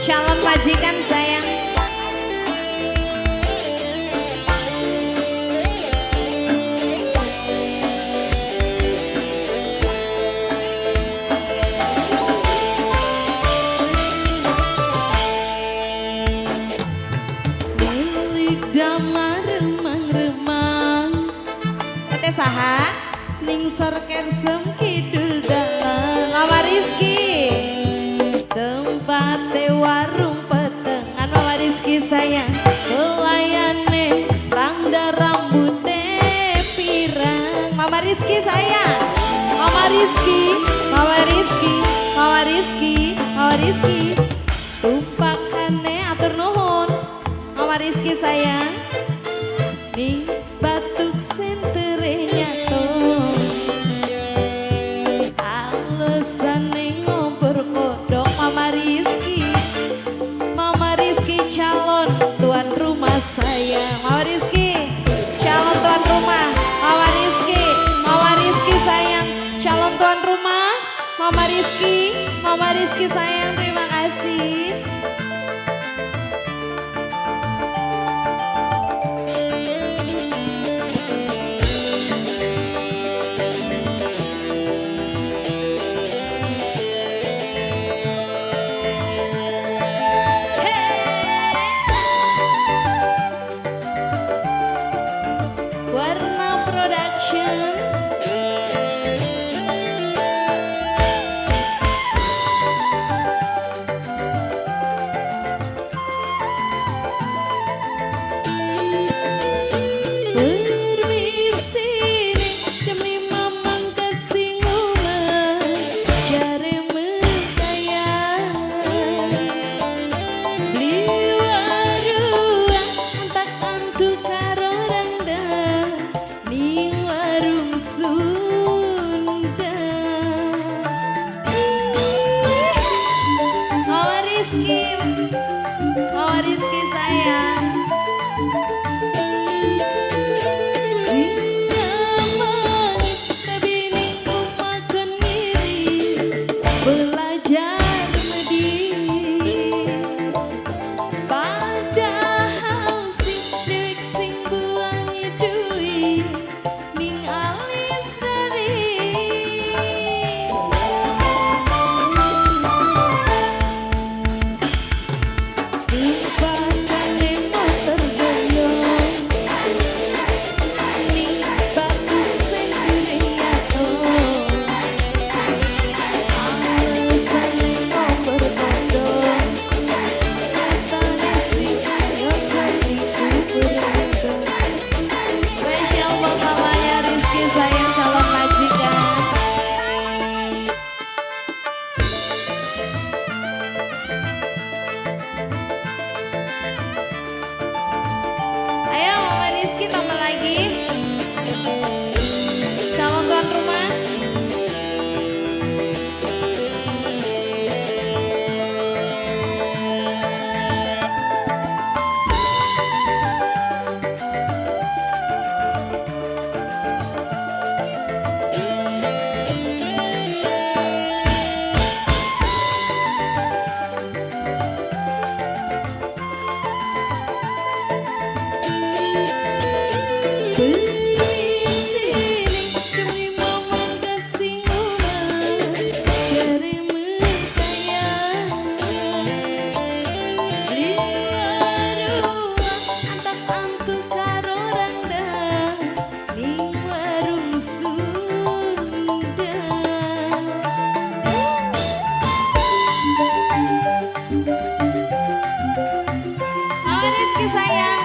Calon majikan sayang. Milik damar remang-remang. Tete saha? Ningsor kersem kidul dalan. Mama Rizky. Tempate warung petengan Mama Rizky sayang. Pelayane rangda rambute pirang. Mama Rizky sayang. Mama Rizky, Mama Rizky, Mama Rizky, Mama Rizky. Tumpakane atur nuhun. Mama Rizky sayang. Ning batuk sentere nyato. Alesane ngompor kodok Mama Rizky. Mama Rizky calon tuan rumah saya. Mama Rizky calon tuan rumah. Mama Rizky, Mama Rizky sayang calon tuan rumah. Mama Rizky, Mama Rizky sayang, terima kasih. Warna Production. Permisi jam 5 mangkat sing omah jare mekaya. Beli waruang antak antuk karo rangda ning warung Sunda. Mama Rizky, Mama Rizky sayang. Sing ngamangit tabini umakan ngiri belajar medi. Padahal sing dewek sing buangi duit ning alis dari. Tumpakane motor boyong ning batuk sentere nyato. Alesane ngompor kodok katane sing yo satiku berubah. Spesial buat mamanya Rizky sayang calon majikan. Ayo Mama Rizky tambah lagi. Calon tuan rumah. Permisi jam 5 mangkat sing omah jare mekaya. Beli waruang antak antuk karo rangda ning warung Sunda. Mama Rizky sayang.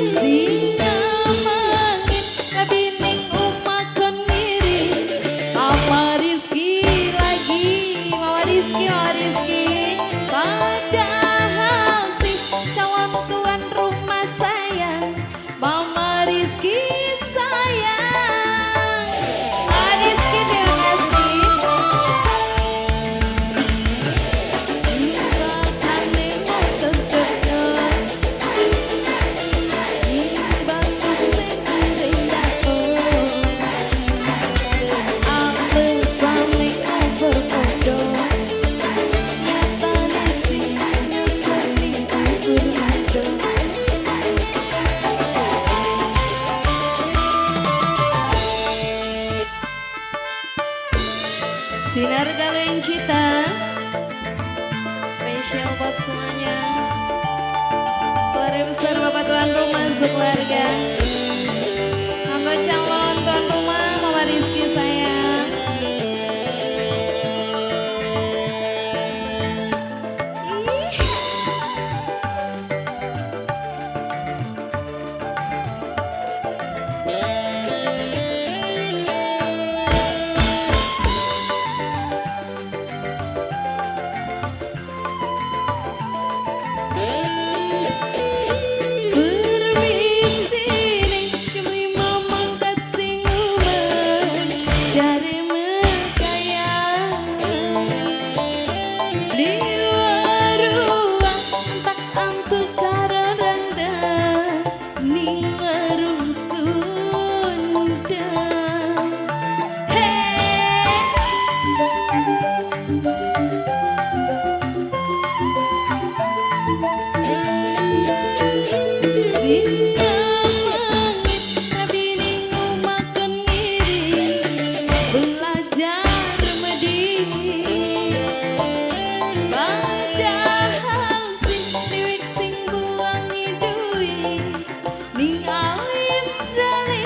Sing ngamangit kabining omah kon ngiri. Mama Rizky lagi, Mama Rizky, Mama Rizky. Padahal sing calon tuan rumah saya Mama Rizky sayang. Mama Rizky terima kasih. Tumpakane motor boyong ning batuk sentere nyato. Alesane ngompor kodok Spesial buat semuanya. Keluarga besar Bapak tuan rumah sekeluarga. Monggo calon tuan rumah Mama Rizky sayang. Permisi ning jam 5 mangkat sing umen jare mekaya di warung tak antuk karo randa ning warung Sunda. Hey. Singa mangit rabine ngomah ngiring belajar medhi padahal sing dewek sing buangi duit ning alis jali.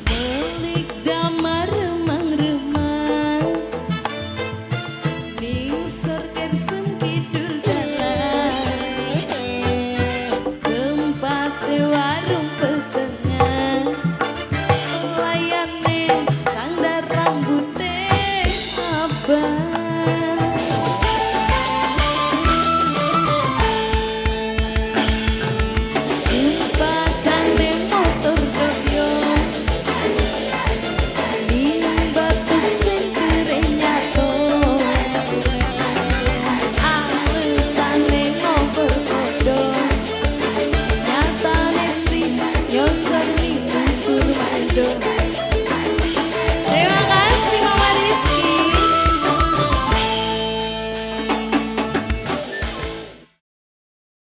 Melik damar remang-remang ning kersen kidul dalan tempat warung petengan layane kang rambute abang. Tumpakane motor dobyo ning batuk sing kere nyato alesane ngobrol kodo nyatane sing nyosor.